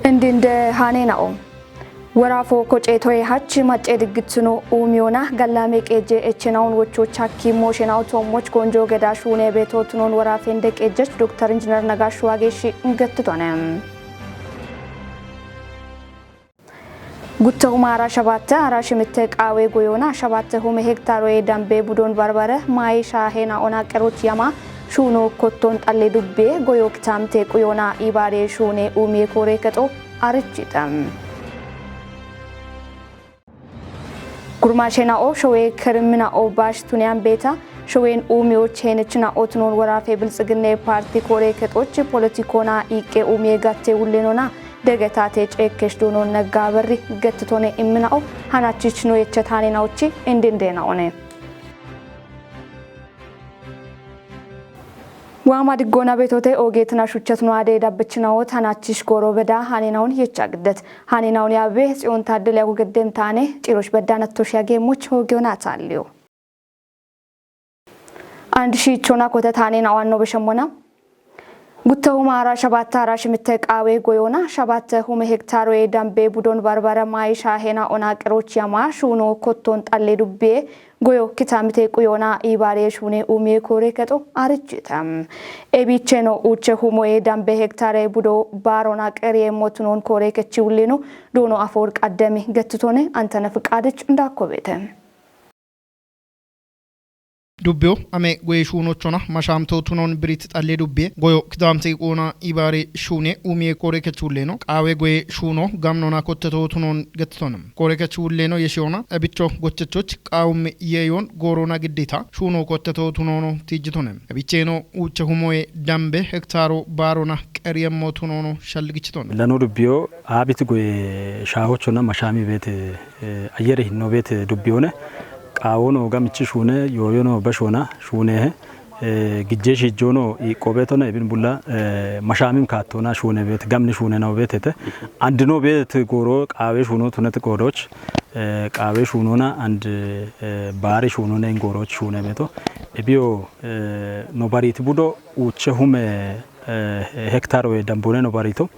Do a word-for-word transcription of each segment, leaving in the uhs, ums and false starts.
Indinde haaneena'o. Woraafo koceetoye hach macce diggitsuno uumiyona gallaame qeejje echena'on wochoch hakkiimmo shena'o toommoch konjo geda shuune beeto tunon woraafende qeejjech Doktor Injiner Nagash Waageeshi ingettitone. Guttahuma ara shabatte ara shimitte qaawe goyona shabatte hume hektaroye dambe budon barbare maayi shaahe na'ona qeroch yama shuuno kotton xalle dubbe goyo kitaamte quyona ibaare shuune umiye koore kexo arichita. Gurmaashe na'o showe kerimmi na'o baash tuniyan beeta showen uumiyo cheenech na'o tunon woraafe biltsiginne paarti koore kexoch politikona iiqqe uumiye gatte wullenona degetate ceekkesh doonon Negga Aberri gettitone immina'o hanachich no yechetaane na'ochi indinde na'one. Waama diggoona beetote oogeetina shuchetino ade dabbichina'o hanachich gooro beda haaneena'on yecha giddet. Haaneena'on yaabe Tsiyoon Taaddele yago geddem taane cirosh bedda nattosh yageemmoch hoogeona taalliyo. And shiichona kote taaneena'o anno beshemmona. Guttahuma ara shabatte ara shimitte qaawe goyona shabatte hume hektaroye dambe budon barbare maayi shaahe na'ona qeroch yama shuuno kotton xalle dubbe goyo kitaamte quyona ibaare shuune umiye koore kexo arichita. Ebicheno uuche humoye dambe hektare budo baarona qeriye motunon koore kechi wulleno doono afoor qaddemi gettitone Antene Fiqaadech indakko beete. Dubbiyo ame goye shuunochona mashaamto tunon birit xalle dubbe goyo kitaamte quyona ibaare shuune umiye koore kechi wulleno qaawe goye shuuno gamnona kotteto tunon gettitone. Koore kechi wulleno yeshiyoona ebicho gochechoch qaawumme yeeyon goorona giddita shuuno kotteto tunono tiijjitone. Ebicheno uuche humoye dambe hektaro baarona qeriyemmo tunono shalligichitone. Lano dubbiyo aabit goye shaahochona mashaami beete, eh, ayyere hinno beete dubbiyone. Qaawono gamichi shuune, yooyono beshona shuunehe. Eh, gijje shiijjono iiqqo beetona, ebin bulla, eh, mashaamim kaattona shuune beet, gamni shuune na'o beetete. Andino beet gooro qaawe shuuno tunet qoodoch, eh, qaawe shuunona and, eh, baari shuunona in gooroch shuune beeto. Ebiyo, eh, no bariti budo uuche hume, eh, hektaroye dambone no barito.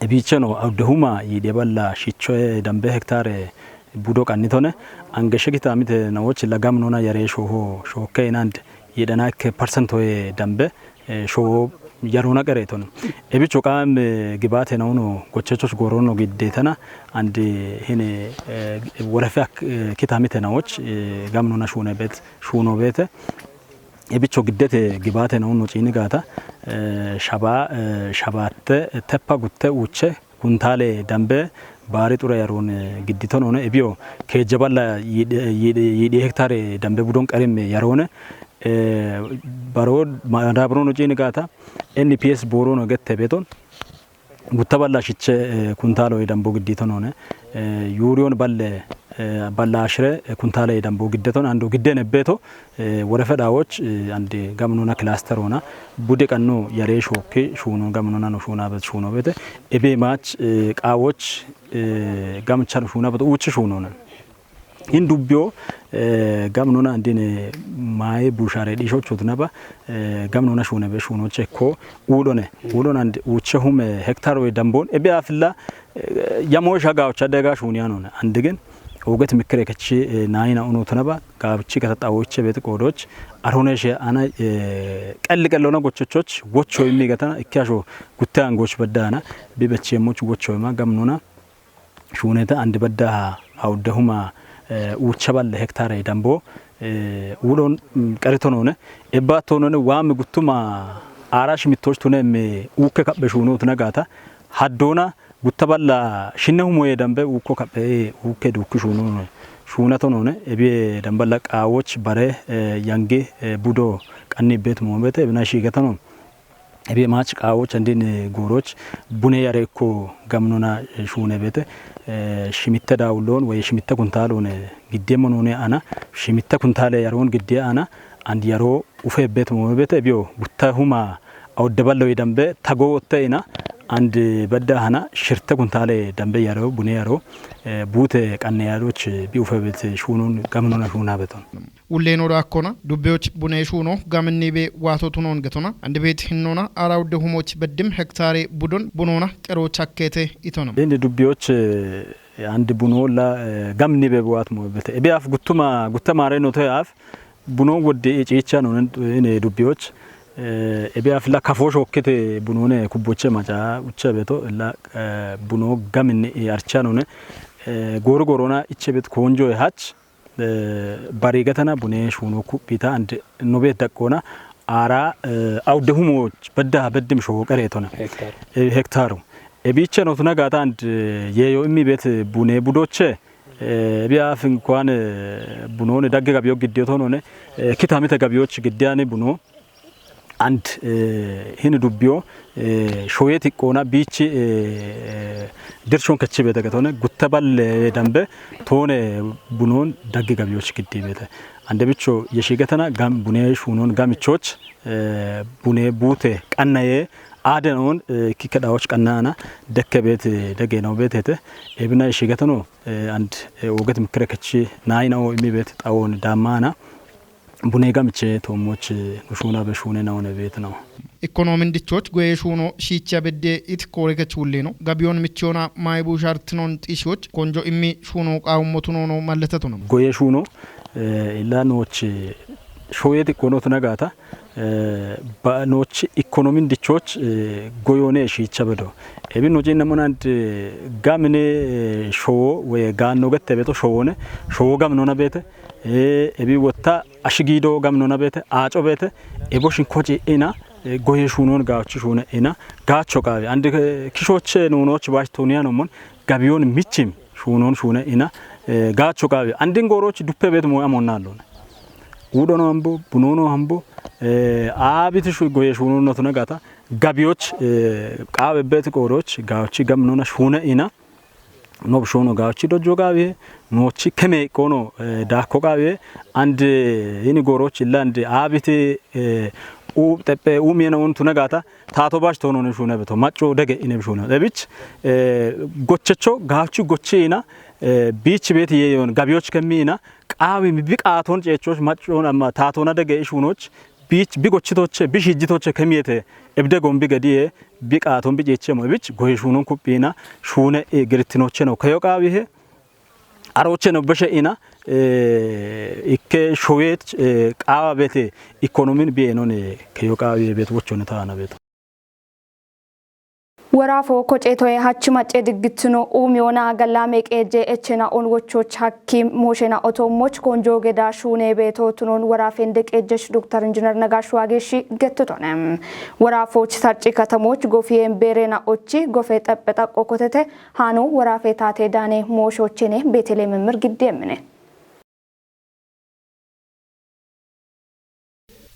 Ebicheno awudde huma yiide balla shichoye dambe hektare budo qannitone. Angeshe kitaamite na'och la gamnona yare shooho shookke inand yiidana ikke parsentoye dambe, eh, shooho yarona qereetone. Ebicho qaam, eh, gibaate na'uno gochechoch goorono giddetana and hine, eh, worefe ak-, eh, kitaamite na'och, eh, gamnona shuune beet, shuuno beete. Ebicho giddete gibaate na'uno ciini gaata, eh, shaba, eh, shabatte teppa gutte uuche kuntaale dambe baari xure yaroon, eh, giddito noone. Ebiyo keejje balla yiide, yiide, yiide hektare dambe budon qerimme yaroone, eh, baro madabrono ciini gaata, N P S boorono gette beeton. Gutta balla shiche, eh, kuntaalo dambo giddito noone. Eh, yuuriyon balle, eh, balla ashire, eh, kuntaale dambo giddeton ando gidden ebbeeto, eh, worefe dhaawoch, eh, ande gamnona cluster ona. Bude qanno yare shokke shuuno gamnona no shuuna bet shuuno bete. Ebe mach, eh, qaawoch, eh, gamchan shuuna bet uuchi shuunona. Hin dubbiyo, eh, gamnona andine maaye bushare dhishochot naba, eh, gamnona shuune be shuunoche ko uudhone. Uudhon and uuche hume hektare we dambon. Ebe afilla, eh, yamo shaga ocha dega shuuniyanone. Andigen oget mikre kechi, eh, naina unot naba, gabchi gata tawoche bet qoodoch, arone she ana, eh, qelli qellona gochochoch, wocho immi gatana, ikkasho gutte angoch bedana, bibeche moch wocho ima gamnona. Shuunete andi badda awudde huma, eh, uucha balle hektare dambo, eh, uudhon, mm, qerito noone. Ebba to noone waami guttuma aara shimittoch tune me uukke kaphe shuuno tuna gaata. Haddona gutta balla shinne humoye dambe uukko kaphe uukke duukki shuuno noone. Shuunato noone, ebiye damballa qaawoch bare, eh, yangi, eh, budo qanni bet moomete, ebina shiigatano. Ebe mach qaawoch andin, eh, gooroch bune yare ikko gamnona, eh, shuune bete, eh, shimitte daawullon woy shimitte kuntaalon, eh, gidde monone ana, shimitte kuntaale yaroon gidde ana, and yaro ufe bet mo bete, ebiyo gutta huma awudde ballo idambe tago wotte ina, አንድ በዳ ሀና ሽርተ ኩንታሌ ደንበ ያረው ቡኔ ያረው ቡተ ቀነ ያዶች ቢኡፈ ቤት ሹኑን ገምኖና ሹና ቤቶን። ውሌኖ ዳኮና ዱቤዎች ቡኔ ሹኖ ጋምኒ ቤ ዋቶ ቱኖን ገቶና አንድ ቤት ህኖና አራውደ ሁሞች በድም ሄክታሬ ቡዶን ቡኖና ቀሮች አኬቴ ይቶነ። እንድ ዱቤዎች አንድ ቡኖ ላ ጋምኒ ቤ ዋት ሞ ቤተ እቢ አፍ ጉቱማ ጉተማሬ ኖቶ አፍ ቡኖን ወደ ጪቻ ነው። እኔ ዱቤዎች እቢ አፍ ላ ከፎ ሾክቴ ቡኖነ ኩቦቼ ማጫ ውቸ ቤቶ ላ ቡኖ ጋምኒ አርቻ ነው። ጎር ጎሮና እቼ ቤት ኮንጆ ሃች ባሪገተና ቡኔ ሹኖ ኩቢታ አንድ ኖቤት ደቆና አራ አውደ ሁሞች በዳ በድም ሾ ቀሬቶነ ሄክታሩ። ኤቢቸ ኖቱነ ጋታ አንድ የዮ እሚ ቤት ቡኔ ቡዶቼ ኤቢ አፍ እንኳን ቡኖን ዳገ ገቢዮ ግዴቶ ኖነ ኪታሚተ ገቢዮች ግዲያኔ ቡኖ አንድ ህን ዱቢዮ ሾዌት ይቆና ቢች ድርሾን ከች ቤተ ገቶነ ጉተባል ደንበ ቶነ ቡኖን ዳግ ገቢዮች ግዲ ቤተ አንደ ብቾ የሺገተና ጋም ቡኔ ሹኖን ጋምቾች ቡኔ ቡቴ ቀናዬ አደኖን ኪከዳዎች ቀናና ደከ ቤት ደገ ነው ቤት ሄተ ኤብና የሺገተኖ አንድ ወገት ምክረ ከች ናይ ነው እሚ ቤት ጣውን ዳማና ቡኔ ጋምቼ ቶሞች ኑሹና በሹኔ ናውነ ቤት ነው። ኢኮኖሚን ድቾች ጎዬ ሹኖ ሺቻ በዴ ኢት ኮሬ ከች ውሌ ነው። ገቢዮን ምቾና ማይቡ ሻርትኖን ጢሾች ኮንጆ ኢሚ ሹኖ ቃውሞቱ ኖኖ ማለተቱ ነው። ጎዬ ሹኖ ኢላኖች ሾዬ ጥቆኖቱ ነጋታ ባኖች ኢኮኖሚን ድቾች ጎዮኔ ሺቻ በዶ ኤቢን ኖጂ ነሞን አንድ ጋምኔ ሾዎ ወይ ጋኖ ገተ ቤቶ ሾዎነ ሾዎ ጋምኖና ቤተ ኤቢ ወታ አሽጊዶ ጋምኖና ቤተ አጮ ቤተ ኤቦሽን ኮጪ ኢና ጎዬ ሹኖን ጋዎች ሹነ ኢና ጋቾ ቃቢ አንድ ኪሾቼ ኑኖች ባሽ ቶኒያ ነሞን ገቢዮን ምችም ሹኖን ሹነ ኢና ጋቾ ቃቢ አንድን ጎሮች ዱፔ ቤት ሞያ ሞና አለሆነ ውዶኖ ሀምቦ ቡኖኖ ሀምቦ አቢት ጎዬ ሹኖን ነቱ ነጋታ ገቢዎች ቃብ ቤት ቆሮች ጋዎች ገምኖና ሹነ ኢና ኖብ ሾኖ ጋዎች ዶጆ ጋቢ ኖቺ ከሜ ቆኖ ዳኮ ጋቢ አንድ ይኒ ጎሮች ኢላ አንድ አቢት ኡ ጠጴ ኡሜ ነው እንቱ ነጋታ ታቶ ባሽ ቶኖ ነው ሹነ በቶ ማጮ ደገ ኢነብ ሹነ ለብች ጎቸቾ ጋዎች ጎቼ ኢና ቢች ቤት የዮን ገቢዎች ከሚና ቃቢ ብቃቶን ጨቾች ማጮን አማ ታቶና ደገ ኢሹኖች ቢች ቢጎችቶቼ ቢሽጅቶቼ ከሚየተ እብደ ጎንቢ ገዲየ ቢቃቶን ቢጨቼ ሞ ቢች ጎይ ሹኖን ኩቢና ሹነ ግርትኖቼ ነው ከዮቃቢሄ አሮቼ ነው በሸኢና ኢከ ሾዌት ቃባ ቤቴ ኢኮኖሚን ቢኤኖን ከዮቃቢ ቤት ወቾነ ታና ቤት Woraafo koceetoye hach macce diggitino uumiyona gallame qeejje echena on wochoch hakkim mooshena otoommoch konjo geda shuune beeto tunon woraafen deqeejjech Dokter Injiner Nagash Waageshi gettitone. Woraafoch sarci katamoch gofiyen beerena ochi gofe xappe xaqqo kotete haano woraafe taate daane mooshochene Beeteleem mirgiddeemmine.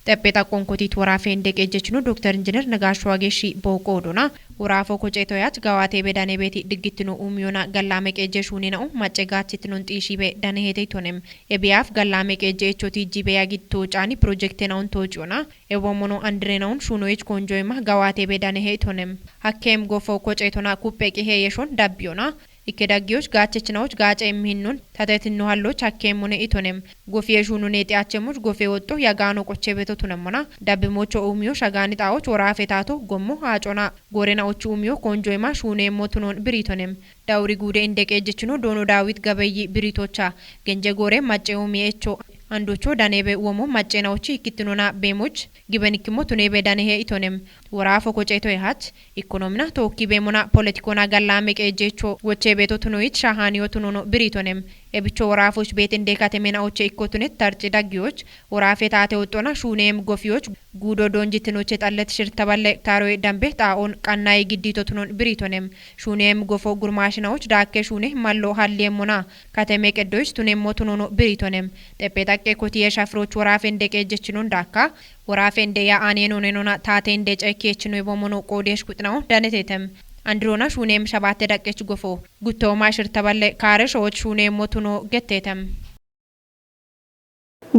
Xeppe xaqqon kotiit woraafe inde qeejjechino Dokter Injiner Nagaashoo Ageeshshi booqo odona. Woraafo koceetoyaat gawaatee be dane beeti diggittino uumiyona gallaame qeejje shuunena'o macce gaachittinon xiishiibe dane heete itonem. Ebiyaaf gallaame qeejje echo tiijjiibe yagitto caani pirojektena'on toociyona. Ewommono andirena'on shuunoyich konjoyima gawaatee be dane he itonem. Hakkeem gofo koceetona kupphe qihe yeshon dabbiyona. Ikke daggiyoch gaachechinawoch gaace immihinnun tatetinno halloch hakkeemmone itonem. Gofiye shuunune xiyachemoch gofe woxxo yagaano qoche beto tunemmona. Dabbimocho uumiyo shagaani xaawoch woraafe taato gommo haacona goorenaochu uumiyo konjoyima shuuneemmo tunon biriitonem. Dawuri guude inde qeejjechino doono Daawit Gabayyi biriitocha. Genje goore macce uumiye echo andocho daneebe uwomo maccenaochi ikkittinona beemoch giben ikkimmo tuneebe danehe itonem. Woraafo koceetoye hach Ikonomina tookki beemona politikona gallaame qeejjeecho wochee beeto tunoyich shahaaniyo tunono biriitonem. Ebicho woraafoch beetende katemena oche ikko tunet tarci daggiyoch woraafe taate woxxona shuuneem gofiyoch guudo doonjitinoche xallet shirtaballe taaroye dambe xaa'on qannaye giddiito tunon biriitonem. Shuuneem gofo gurmaashinawoch daakke shuune mallo halliyemmona kateme qeddoyich tunemmo tunono biriitonem. Xeppe xaqqe kotiye shafiroch woraafen deqeejjechinon daakka Woraafen deya aaneno nenona taaten de ceekki echino ibomono qoodeesh kuxinawo danetetem. Andirona shuuneem shabaate daqqech gofo. Guttooma shirtaballe kaare showoch shuuneemmo tuno getteetem.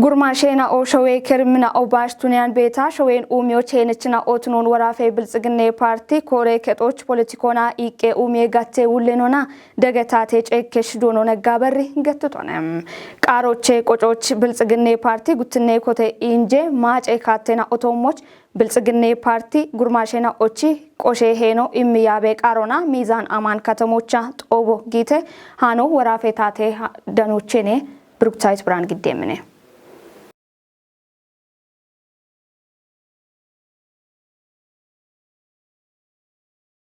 Gurmaasheena'o showee kermina'o baashtuniyan beeta shoween uumiyoch heenechina'o tunoon waraafee biltsiginnee paartii kooree kexooch politikona iiqqee uumiyee gattee wullenona degetaatee ceekkesh doono naggaaberri gettutone. Qaarochee qococh biltsiginnee paartii guttinnee kote injee maacee kaattena'o toommoch biltsiginnee paartii gurmaasheena'ochi qoshee heeno immi yaabee qaarona miizaan amaan katamocha xoobo giite haano waraafee taatee danuuchene. Biruktaayit Biraan giddeemmine.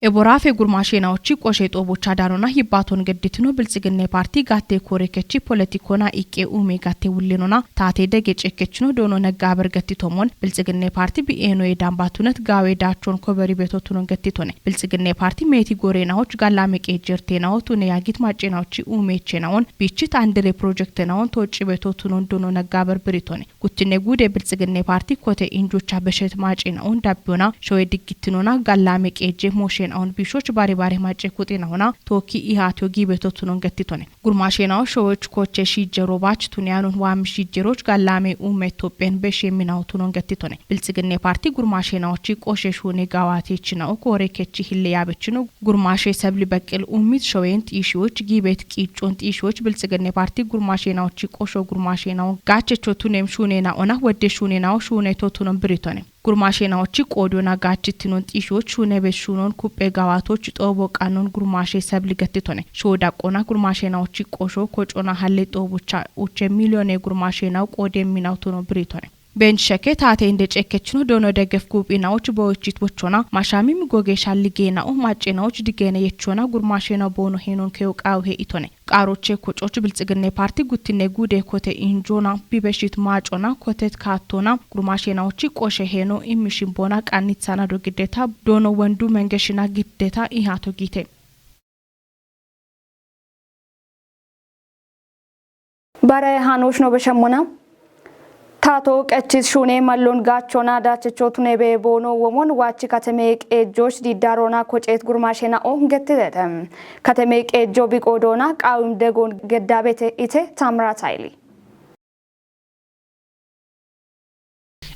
Eborafe gurmashenaochi qoshe xobocha danona hibbaton gedditino biltsiginne parti gatte korekechi politikona iqqe ume gatte wullenona taate dege cekkechino doono nagga bergatti tomon biltsiginne parti bi'eno ye dambatunet gawe dachon koberi betotunon gettitone biltsiginne parti meeti gorenaoch gallame qejertenaotune yagit maccenaochi umechenaon bichit andele projektenaon tocci betotunon doono nagga berbiritone. Guttinne guude biltsiginne parti kote injocha beshet maacinaon dabbiyona showe diggittinona gallame qeejje mooshenaon bishoch bare bare macce kuxinaona tookki ihaatiyo giibetotunon gettitone. Gurmashenao showoch koche shijjero bach tuniyanon waam shijjeroch gallame ume Itoophiyan beshe minaotunon gettitone. Biltsiginne parti gurmashenaochi qoshe shune gawatechinao koore kechi hille yaabechino gurmashe sebli beqqil umit showen xiishiyoch giibet qiiccon xiishiyoch biltsiginne parti gurmashenaochi qosho gurmashenaon gaachecho tunem shunena'ona wedde shunenao shune totunon biritone. Gurmashenaochi qoodona gaachittinon xiishiyoch shunebet shunon kupphe gawatoch xoobo qannon gurmashe sebli gettitone. Shoo daqqona gurmashenaochi qosho kocona halle xoobocha uche miliyone gurmashenao qoodemminao tuno biritone. Bench sheke taate inde cekkechino doono deggef guuphinaoch bowichit bochona mashamim goge shalligeena'o maccenaoch diggene yechona gurmashenao boono heenon keyo qaawihe itone. Qaaroche kococh biltsiginne parti guttinne guude kote injona bibeshit maacona kotet kaattona gurmashenaochi qoshe heeno immishin boona qannithanado giddeta doono wondu mengeshina giddeta ihato giite. Bare hanosh no beshemmona. Taato qechis shune mallon gaachona daachecho tunebe boono womon waachi kateme qeejjosh diddarona koceet gurmashena'o gettitete. Kateme qeejjo biqo doona qaawim degon geddabete ite Tamrat Hayli.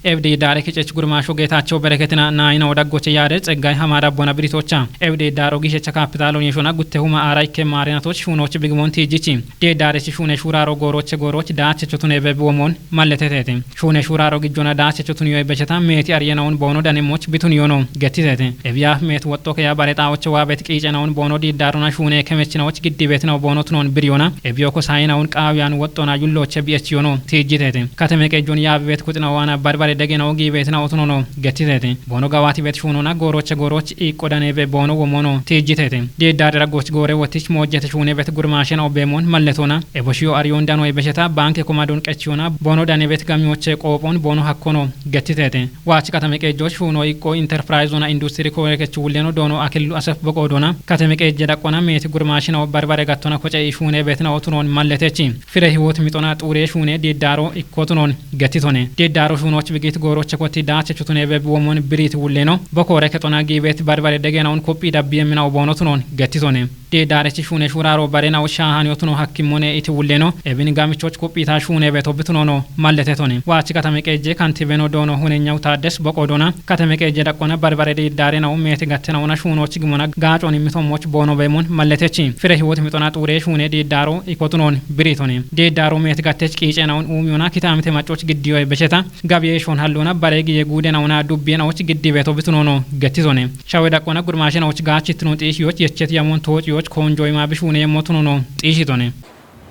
Ebdi daare kicech gurmaasho geetaacho bereketina naayina odaggoche yaade xeggay hamaada bona biritocha. Ebdi daaro gishecha kaapitaalon yeshona gutte huma aara ikke maarinatoch shuunoch bigimon tiijichi. Dee daarechi shuune shuuraaro gooroche gooroch daachecho tunebe buwomon malletetete. Shuune shuuraaro gijjona daachecho tuniyoy becheta meeti ariyenaun boono danemmoch bitun yono gettitete. Ebiyaaf meet woxxoke ya bare xaawoche waabet qiicenaun boono diiddaarona shuune kemechinawoch giddibeetinaw boono tunon biriyona. Ebiyoko saayinaun qaawiyan woxxona yulloche bi'ech yono tiijjitete. Kateme qeejjon yaabibet kuxinawana barbare degena ogiibeetina otunono gettitete. Boono gawaatibet shuunona gooroche gooroch iiqqo danebe boono womono tiijjitete. Diiddaadera goch goore wotich moojjete shuunebet gurmaashena obeemon malletona. Eboshiyo ariyon danoy besheta baanke komadon qechiyona boono danebet gamiyoche qoophon boono hakkono gettitete. Waachi katame qeejjo shuuno iqqo interpirayizona industiri koorekech wulleno doono akillu asef boqoodona katame qeejje daqqona meeti gurmaashinawo barbare gattona koce shuune beetinawo tunoon malletechi. Fire hiwoot mixona xuure shuune diiddaaro ikko tunoon gettitone. Diiddaaro shuunoch bigit gooroche kotti daache chutune beb womon biriit wulleno bokoore kexona giibeet barbare degenaun kophi dabbiyemminawo boono tunoon gettitone. Diiddaarech shuune shuuraaro barenaw shaahanyo tuno hakkimmone iti wulleno ebin gamichoch kuphita shuune beto bitunono malletetone. Waachi katame qeejje kantibeno doono hunenyaw taaddes boqo doona katame qeejje daqqona barbare diiddaarenaw meeti gattenauna shuunoch gimona gaaconi mitommoch boono beemon malletechi. Fire hiwot mixona xuure shuune diiddaaro ikotunon biritone. Diiddaaro meeti gattech qiicenaun uumiyona kitaamite maccoch giddiyoy becheta gabiye shon hallona bare giye guudenauna dubbiyenawoch giddibeto bitunono gettitone. Shawe daqqona gurmaashena'och gaachittinon xiishiyoch yechet yamon toochiyoch koonjoyma bishuune yemmo tunono xiishitone.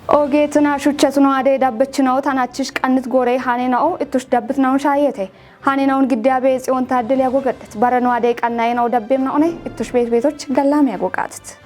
Ogeetina shuchchetuno adee dabbechinawo tanachish qannit goorey haanena'o ittush dabbitinawo shaayete. Haanena'on giddiyabe xiyoon taaddel yagogaddet bareno adee qannayena'o dabbeemna'one ittush beet beetoch gallaame yagoqaatit.